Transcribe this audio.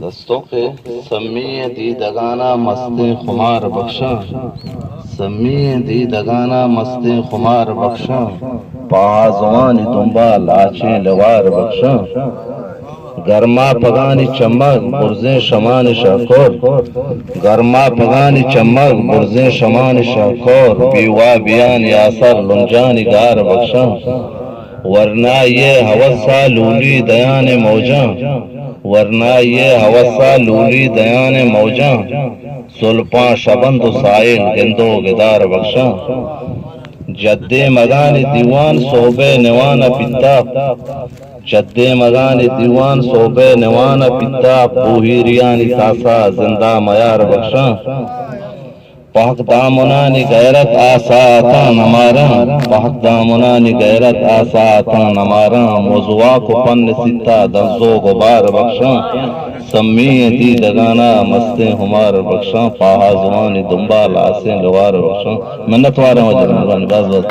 دستونکے سمی ءِ دیدگانا مستیں خمار بخشاں، سمی ءِ دیدگانا مستیں خمار بخشاں، پہ آزوانی دمبا لاچیں لوار بخشاں۔ گرما پگانی چمگ برزیں شمانی شہکور، گرما پگانی چمگ برزیں شمانی شہکور، بے وابیانی آسر لنجانی گار بخشاں۔ ورنائی ءِ ہوسا لولی دیان ءِ موجاں، ورنائی ءِ ہوسا لولی دیان ءِ موجاں، زلپاں شبند و ساحل گند و گدار بخشاں۔ جدیں مگانی دیوان سہب ءِ نوان ءَ پیتاپ، جدیں مگانی دیوان سہب ءِ نوان ءَ پیتاپ، بوہیریانی تاسا زندہ میار بخشاں۔ پہک دامنانی غیرت آ ساعتاں نماراں، پہک دامنانی غیرت آ ساعتاں نماراں، مزواک و پن سیتا دنزو گبار بخشاں۔ سمی ءِ دیدگانا مستیں ہمار بخشاں، پہ آزوانی دمبا لاسیں لوار بخشاں۔ منت واراں واجہ، مہربانی، باز باز۔